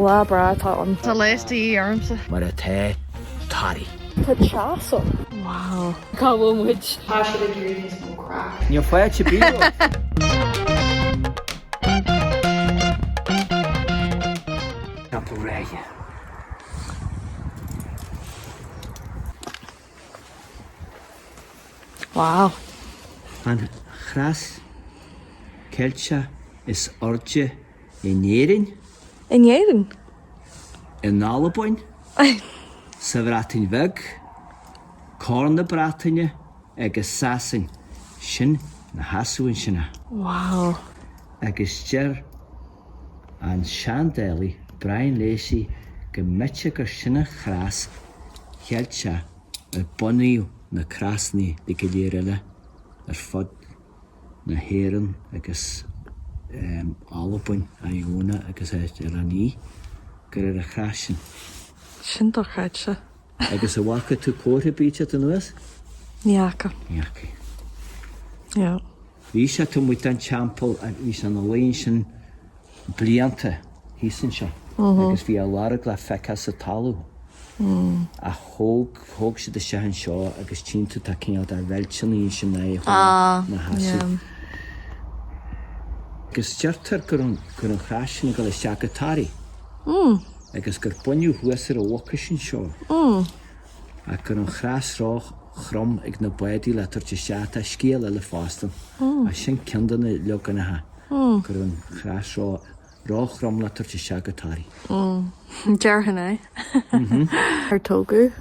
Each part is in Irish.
Lá breá atá ann. Tá leigheas de dhíth ormsa. Mar atá Toraigh. Tá teas ann. Wow. Cá bhfuil muid? Tá siad ag iarraidh níos mó craic. Níl fáilte ar bith romhat. Teampall Ráithe. Wow. An chros Ceilteach is airde in Éirinn. In Éirinn? In Albain, sa Bhreatain Bheag, Corn na Breataine agus Sasain, sin ina sheasamh ansin é. Wow. Agus deir an seandálaí Brian Lacey go mb'fhéidir gur sin an chros Cheilteach ar bunaíodh na crosanna go léir eile ar fud na hÉireann agus Albain, Iona agus áit eile ní, gur ar an chros sin. Sin dochreidte. Agus an bhfaca tú comhartha ar bith ag teacht anuas? Ní fhaca. Ní fhaca. Yeah. Bhí sé taobh amuigh den teampall, bhí sé ina luí ansin blianta thíos anseo agus bhí a lorg le feiceáil sa talamh. Ach thóg, thóg siad isteach anseo agus tchíonn tú tá cineál de reilteanna ansin é a choinneáil ina sheasamh. Agus deirtear go raibh, go raibh an chros sin ag dul isteach go Toraigh agus gur baineadh thuas ar an Mhucais anseo ach go raibh an chros ró-throm ag na bádaí le tabhairt isteach. Tá scéal eile fosta ann ach sin ceann de na leaganacha. Go raibh an chros ró, ró-throm le tabhairt isteach go Toraigh. Déarfainn é. Ar tógadh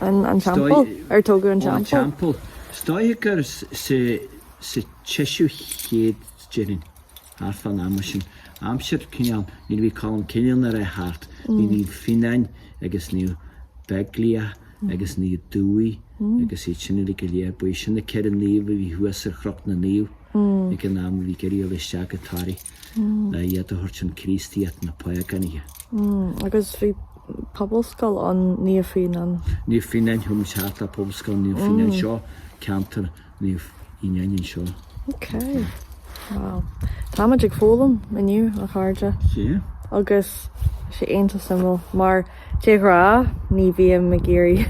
an, an teampall? Ar tógadh an teampall? An teampall. Is dóiche gur sa, sa tseisiú chéad déarfainn, thart fán ama sin. Aimsir cineál, nuair a bhí Colm Cille ina rith thart, bhí Naomh Fíneáin agus Naomh Beaglíoch agus Naomh Dubhaigh agus iad sin uilig go léir. Ba iad sin na ceithre naomh a bhí thuas ar Chnoc na Naomh. Ag an am a bhí ag iarraidh dul isteach go Toraigh le iad a thabhairt chun Críostaíocht na págánaithe. Agus bhí pobalscoil ann Naomh Fíneáin. Naomh Fíneáin, chuaigh muid thart le pobalscoil Naomh Fíneáin. Seo ceantar Naomh Fíneáin anseo. Ok. Wow. Táimid ag foghlaim inniu, a chairde. Sea. Agus tá sé iontach suimiúil mar De ghnáth, ní bhím ag iarraidh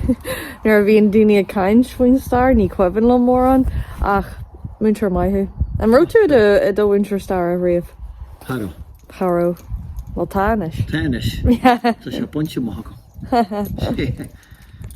nuair a bhíonn daoine ag caint faoin stair, ní cuimhin liom mórán, ach múinteoir maith thú. An raibh tú i do mhúinteoir staire riamh? Cha raibh. Cha raibh. Bhuel, tá anois. Tá anois. Tá sé bainte amach agam.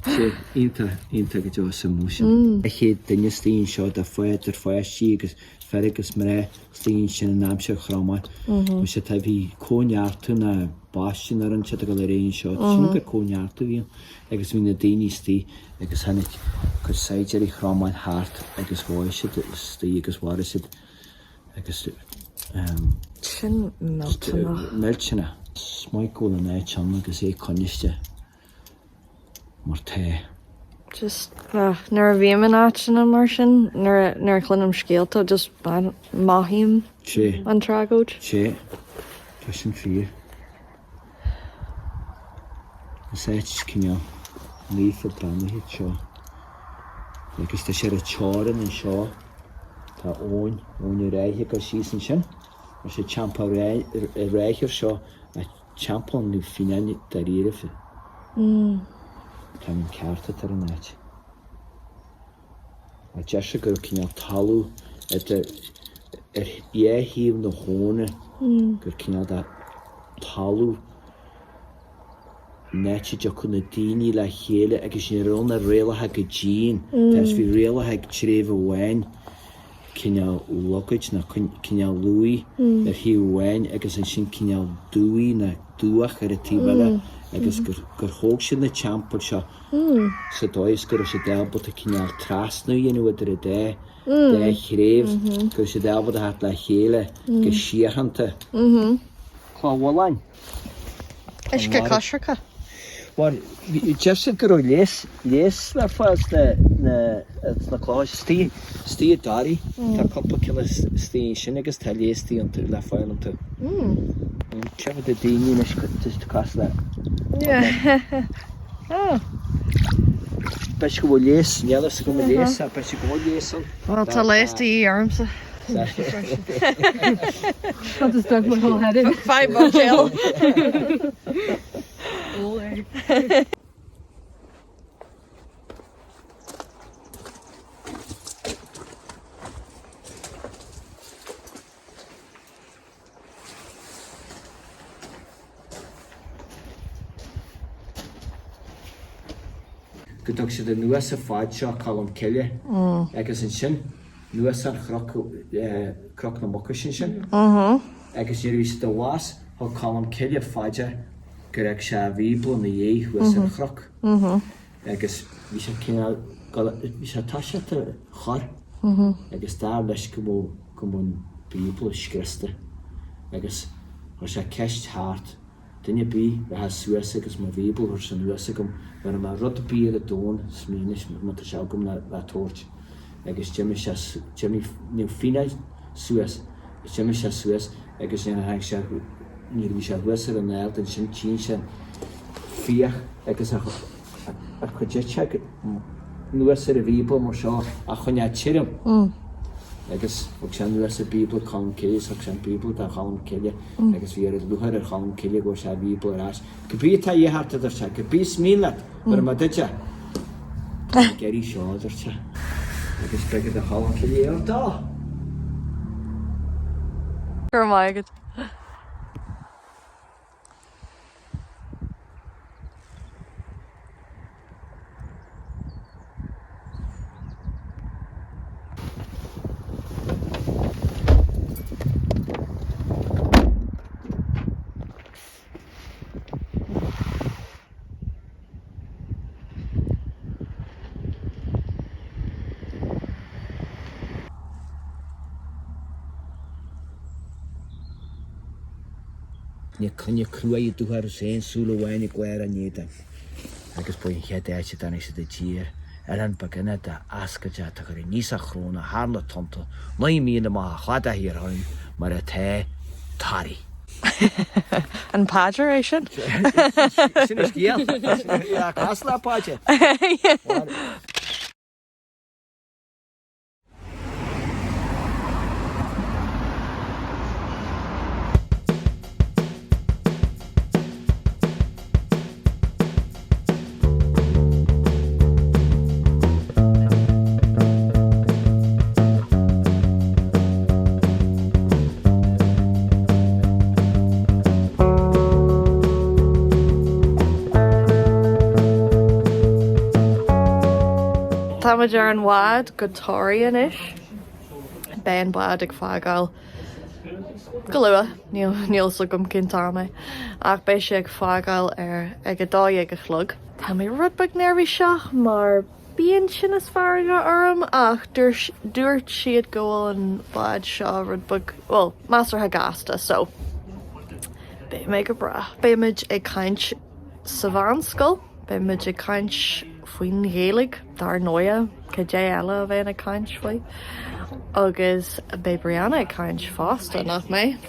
Sé iontach, iontach go deo suimiúil sin. Chéad duine istigh anseo de idir pháistí agus fir agus mná istigh ansin in aimsir Chromail. Bhí sé tá bhí cóineartú na bpáistí na rinne siad ag dul ar aghaidh anseo. Sílim gur cóineartú a bhí ann agus bhí na daoine istigh agus tháinig cuid saighdiúirí Chromail thart agus bháigh siad istigh agus mharaigh siad agus ehm. Sin millteanach. Millteanach. Is maith go bhfuil an áit ann agus é coinniste. mar tá. Just, ah, nuair a bhím in áiteanna mar sin, nuair a, nuair a chluinim scéalta, just, I don't, mothaím Sé. an tragóid. Sé. Tá sin fíor. Is áit cineál naofa beannaithe seo. Agus tá sé ar an teorainn anseo. Tá abhainn, Abhainn na Ráithe ag dul síos ansin. Tá sé teampall Ráithe seo a Teampall Naomh Fíneáin dáiríribh. An t-ainm ceart atá ar an áit. Ach deir sé go raibh cineál talamh idir ar dhá thaobh na habhna gur cineál de talamh an áit a dtiocfadh na daoine le chéile agus ní raibh na rialacha go dian. Tá is bhí rialacha ag treibh amháin. cineál lugaid nó cineál luaith ar thaobh amháin agus ansin cineál dumhaigh nó dumhach ar an taobh eile agus gur thóg siad na teampaill seo sa dóigh is go raibh siad ábalta cineál trasnú a dhéanamh idir an dá dá threibh, go raibh siad ábalta theacht le chéile go síochánta. Cloch Mhulláin. Uisce coisricthe. Bhuel, deir siad go raibh leigheas, leigheas le fáil sna, na, sna clocha istigh, istigh i dToraigh. Tá cúpla ceann istigh ansin agus tá leigheas istigh iontu, le fáil iontu. Cé mhéad daoine anois just cosúil le. B'fhéidir go bhfuil leigheas, níl a fhios agam an leigheas, ach b'fhéidir go bhfuil leigheas ann. Bhuel, tá leigheas de dhíth ormsa. That just dug my whole head in. Faigh buidéal. Ól é. Go dtug siad anuas an fad seo Colm Cille agus ansin anuas an chnoc, Cnoc na Mucaise ansin agus nuair a bhí siad abhus thug Colm Cille fá dear gur fhág sé a Bhíobla ina dhiaidh thuas ar an chnoc agus bhí sé cineál, bhí sé toiseacht a chur agus dar leis go mbeadh, go mbeadh an Bíobla scriosta agus chuir sé ceist thart, duine ar bith rachadh suas agus mo Bhíobla a thabhairt anuas agam, bhéarfaidh mé rud ar bith ar an domhan is mian leis má tá sé agam le tabhairt agus d'imigh sé, d'imigh Naomh Fíonán suas agus d'imigh sé suas agus nuair a tháinig sé, nuair a bhí sé thuas ar an ard ansin tchíonn sé an fiach agus a. a chuid eiteach anuas ar an Bhíobla mar seo á choinneáil tirim. Agus thug sé anuas an Bíobla Colm Cille is thug sé an Bíobla do Cholm Cille agus bhí oiread lúcháir ar Cholm Cille go bhfuair sé a Bhíobla ar ais. Cibé atá de dhíth ort, a dúirt sé, cibé is mian leat, bhéarfaidh mé duit é. Tá mé ag iarraidh seo, a dúirt sé. Agus b'éigean do Cholm Cille é a thabhairt dó. Go raibh maith agat. Na coinne cruaidh dúthair is aon súil amháin ag glór an éadain. Agus ba í an chéad áit a dtáinig siad i dtír, oileán beag ina d'eascair de chur aníos a chróna thar na tonnta, 9 míle amach ó chladach Thír Chonaill, mar atá Toraigh. An paidir é sin? Sin an scéal. Cosúil le paidir. Tá muid ar an bhád go Toraigh anois. Beidh an bád ag fágáil go luath, níl fhios agam cén t-am é, ach beidh sé ag fágáil ar ag a 12 a chlog. Tá mé rud beag neirbhíseach mar Bíonn tinneas farraige orm ach dúirt siad go bhfuil an bád seo rud beag, bhuel, measartha gasta so beidh mé go breá. Beidh muid ag caint sa mheánscoil, beidh muid ag caint faoin Ghaeilge, dar ndóighe, cad é eile a bheinn ag caint faoi? Agus beidh Brianna ag caint fosta, nach mbeidh?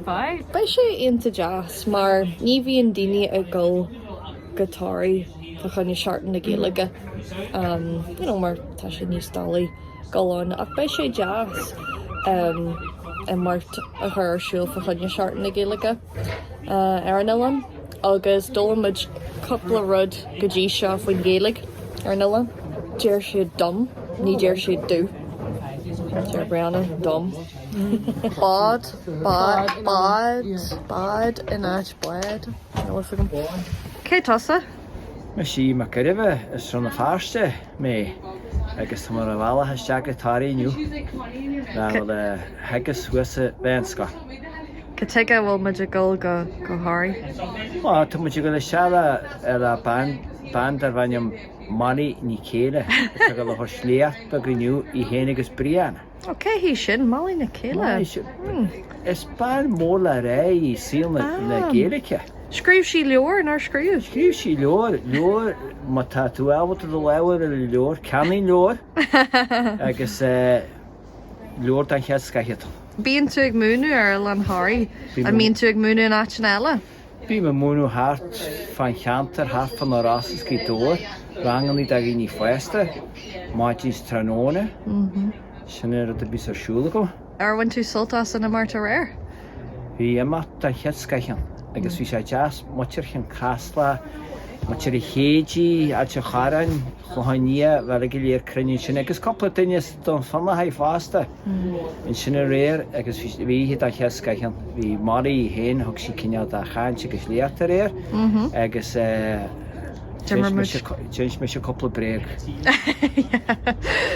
Beidh. Beidh sé iontach deas mar ní bhíonn daoine ag dul go Toraigh fá choinne Seachtain na Gaeilge you know mar tá sé níos doiligh dul ann ach beidh sé deas imeacht a chur ar siúl fá choinne Seachtain na Gaeilge ar an oileán agus d'fhoghlaim muid cúpla rud go dtí seo faoin Ghaeilge ar an oileán. Deir siad dom, ní deir siad do. Deir Brianna dom. Bád, bád, bád, bád in áit bád. Níl fhios agam. Cé tusa? Mise Aodh Mac Oirbhe, is as Rann na Feirste mé agus tá mé ar mo bhealach isteach go Toraigh inniu le le theagasc thuas sa mheánscoil. Cad tuige a bhfuil muid ag dul go go Thoraigh? Bhuel, tá muid ag dul isteach le le bean bean darb ainm Molly Ní Chéile atá ag dul a thabhairt léacht beag inniu, í féin agus Brianna. Ó, cé hí sin? Molly Nic Céile? Is bean mór le rá í i saol na Gaeilge. Scríobh sí leabhar, nár scríobh? Scríobh sí leabhar, leabhar, má tá tú ábalta do lámh a chur ar an leabhar, ceannaigh an leabhar agus leabhar den chéad scoth atá ann. Bíonn tú ag múineadh ar Oileán Thoraí, an mbíonn tú ag múineadh in áiteanna eile? Bím ag múineadh thart fán cheantar, thart fá na Rosa is Gaoth Dobhair, ranganna do dhaoine fásta, maidin is tráthnóna. Sin an rud a bhíos ar siúl agam. Ar bhain tú sult as an imeacht aréir? Bhí imeacht den chéad scoith ann agus bhí sé deas, muintir Chionn Caslach, muintir Uí Chéidigh, Ailt an Chorráin, Clochán Liath, bheith go léir cruinnithe ansin agus cúpla duine as Dún Fionnachaidh fosta ansin aréir agus bhí oíche den chéad scoith ann. Bhí Molly í féin, thug sí cineál de chaint agus léacht aréir agus D'inis mise cúpla bréag.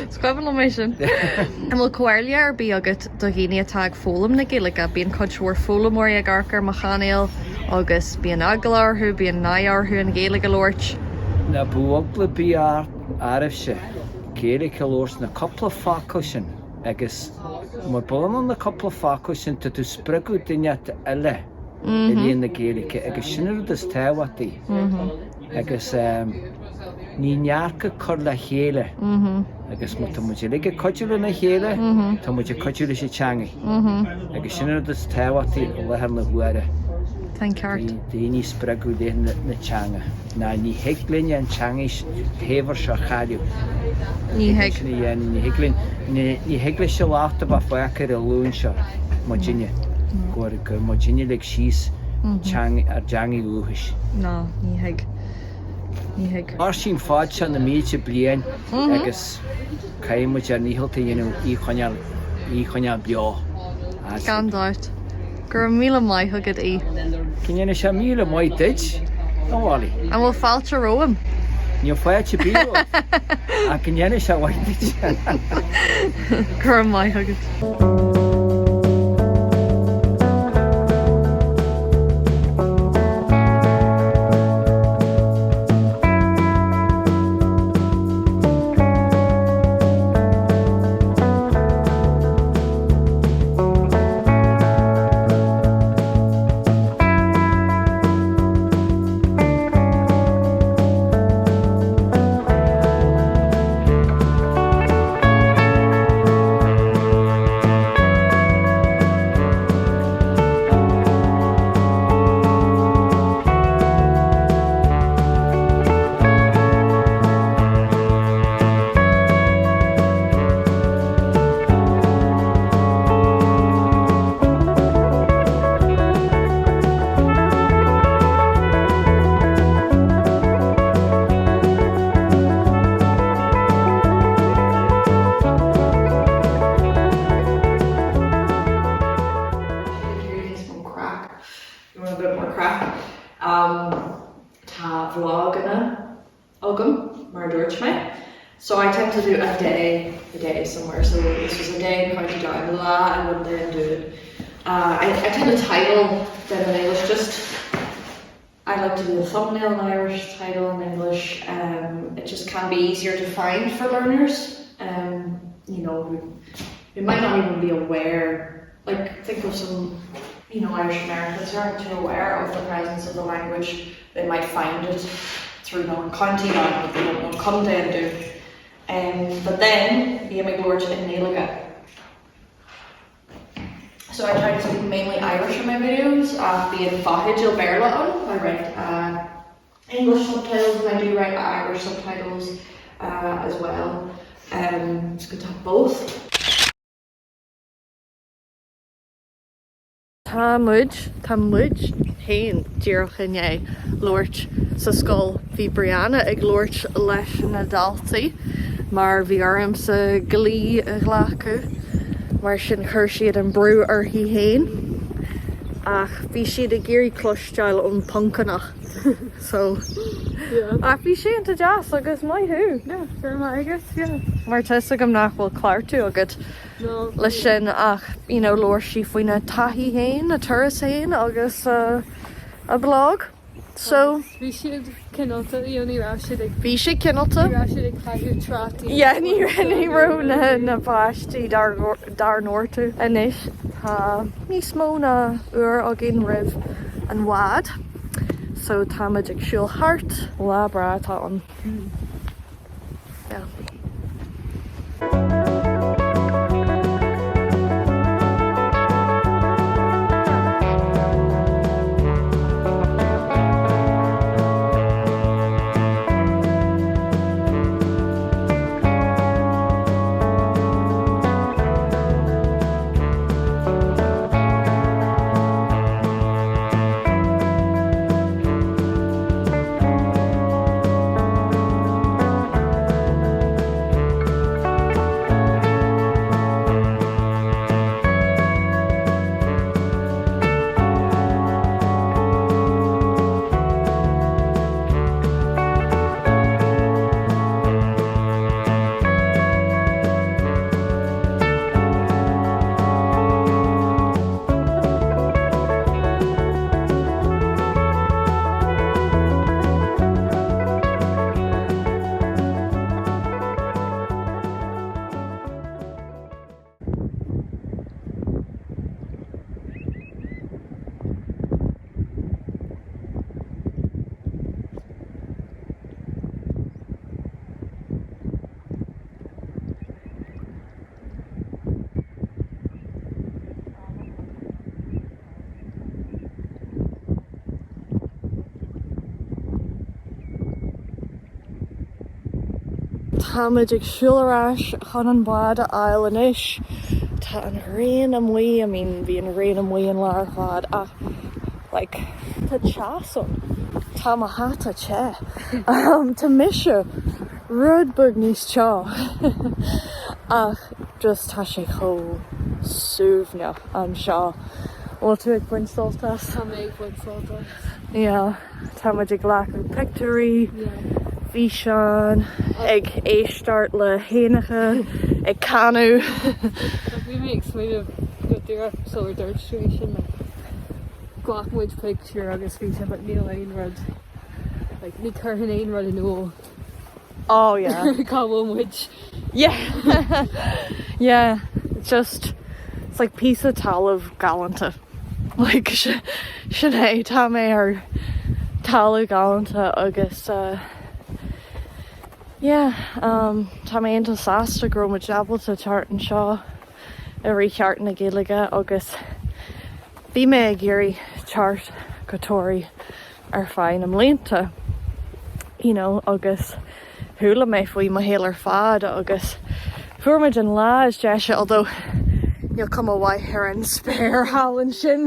Is cuimhin liom é sin. An bhfuil comhairle ar bith agat do dhaoine atá ag foghlaim na Gaeilge? Bíonn cuid mhór foghlaimeoirí ag amharc ar mo chainéal agus bíonn eagla orthu, bíonn náire orthu an Ghaeilge a labhairt. Ná bíodh eagla ar bith oraibhse Gaeilge a labhairt na cúpla focal sin agus mar b'ionann na cúpla focal sin tá tú ag spreagadh duine eile. i leith na Gaeilge agus sin an rud is tábhachtaí agus ní neart ag cur le chéile agus má tá muid uilig ag cuidiú lena chéile, tá muid ag cuidiú leis an teangaidh agus sin an rud is tábhachtaí i láthair na huaire. Tá an ceart. Daoine a spreagadh i leith na teanga. Ná ní thig linn an teangaidh shaibhir seo a chailleadh. Ní thig. Sin a dhéanamh, ní thig linn, ní thig leis an locht a bheith fágtha ar an ghlúin seo, muidinne, go raibh muidinne ag lig síos teanga, ár dteangaidh dhúchais. Ná, ní thig. Ní thig. Mar sin fad seo na mílte bliain agus. Caithfidh muid ár ndícheall a dhéanamh í a choinneáil, í a choinneáil beo. Gan dabht. Go raibh míle maith agat Aodh. Go ndéana sé míle maith duit, a Mholly. An bhfuil fáilte romham? Níl fáilte ar bith romhat, ach go ndéana sé maith duit. Go raibh maith agat. You want a bit more craic? Tá vloganna agam, mar a dúirt mé. So I tend to do a day, a day somewhere. So this was a day in County Down, lá i gContae an Dúin. Uh, I, I tend to title them in English just I like to do the thumbnail in Irish, title in English. Um, it just can be easier to find for learners. Um, you know, who, who might not even be aware. Like, think of some, you know, Irish Americans who aren't too aware of the presence of the language. They might find it through knowing County Down, but they don't know Contae an Dúin. Um, but then, bím ag labhairt i nGaeilge. So I try to speak mainly Irish in my videos, ach bíonn fotheidil Béarla ann. I write uh, English subtitles and I do write Irish subtitles uh, as well. Um, it's good to have both. Tá muid, tá muid féin díreach i ndiaidh labhairt sa scoil. Bhí Brianna ag labhairt leis na daltaí mar bhí ormsa glao a ghlacadh, mar sin chuir siad an brú uirthi féin. Ach bhí siad ag iarraidh cloisteáil ón Phoncánach so ach bhí sé iontach deas agus maith thú! Yeah, go raibh maith agat, yeah. Mar tá 'fhios agam nach bhfuil cleachtadh agat. leis sin ach you know labhair sí faoina taithí féin, a turas féin agus a blog. So. Bhí siad cineálta, you know, ní raibh siad ag. Bhí siad cineálta. Ní raibh siad ag caitheamh trátaí. Yeah, ní ní raibh na na páistí dár dár ngortú. Anois tá níos mó ná uair againn roimh an bhád so táimid ag siúl thart. Lá breá atá ann. Táimid ag siúl ar ais chun an bád a fháil anois. Tá an ghrian amuigh, I mean bhí an ghrian amuigh an lá ar fad ach like tá teas ann. Tá mo hata te. Tá mise rud beag níos teo ach just tá sé chomh suaimhneach anseo. Bhfuil tú ag baint sult as? Tá mé ag baint sult as. Yeah. Tá muid ag glacadh pictiúirí, físeáin, ag éisteacht le héanacha, ag canadh. Bhí mé ag smaoineamh go díreach sular dúirt tú é sin, like, ghlac muid pictiúr agus físeán but níl aon rud, like, ní chuirfinn aon rud in iúl. Oh yeah. Cá bhfuil muid? Yeah. Yeah. It's just, it's like píosa talamh galánta. Like, sin é, tá mé ar talamh galánta agus eh, yeah, um, tá mé iontach sásta go raibh muid ábalta teacht anseo i rith Sheachtain na Gaeilge agus bhí mé ag iarraidh teacht go Toraigh ar feadh na mblianta, you know, agus chuala mé faoi mo shaol ar fad agus fuair muid an lá is deise although níl cuma mhaith ar an spéir thall ansin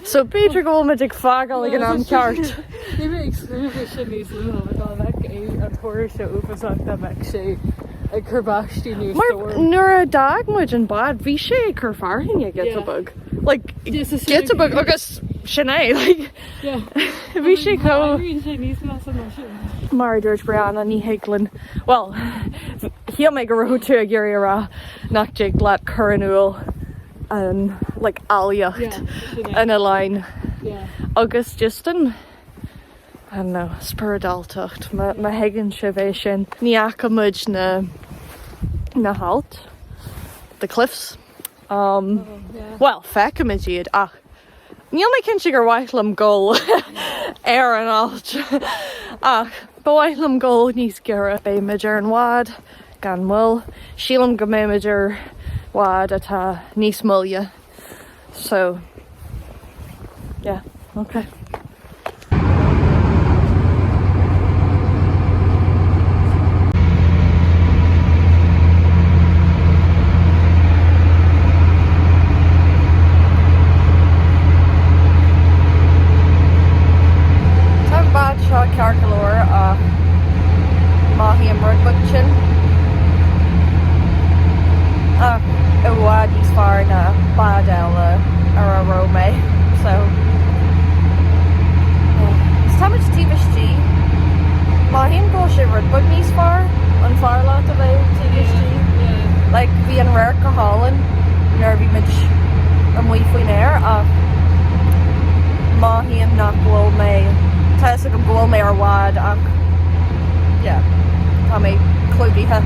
so b'fhéidir go bhfuil muid ag fágáil ag an am ceart. Bhí mé ag smaoineamh faoi sin níos luaithe dá mbeadh an toradh seo uafásach dá mbeadh sé ag cur báistí nó Mar storm. nuair a d'fhág muid an bád bhí sé ag cur fearthainne giota beag. Like giota beag agus sin é like. Bhí sé chomh. Éiríonn sé níos measa ná sin. Mar a dúirt Brianna, ní thig linn, bhuel, shíl mé go raibh tú ag iarraidh a rá nach dtig leat cur in iúl an, like, áilleacht an oileáin agus just an, I don't know, spioradáltacht, má thuigeann sibh é sin. Ní fhaca muid na, na hailt, the cliffs, um, bhuel, feicimid iad ach Níl mé cinnte gur mhaith liom dul ar an alt ach ba mhaith liom dul níos giorra. Beidh muid ar an bhád gan mhoill. Sílim go mbeidh muid ar bhád atá níos moille so yeah, ok. Tá an bád seo ceart go leor ach mothaím rud beag tinn. Ach i bhfad níos fearr ná bád eile ar a raibh mé so yeah. Táimid taobh istigh. Mothaím go bhfuil sé rud beag níos fearr. An fearr leat a bheith taobh istigh? Like bhí an radharc go hálainn nuair a bhí muid amuigh faoin aer ach mothaím nach bhfuil mé, tá fhios agam go bhfuil mé ar bhád ach yeah, tá mé clúdaithe.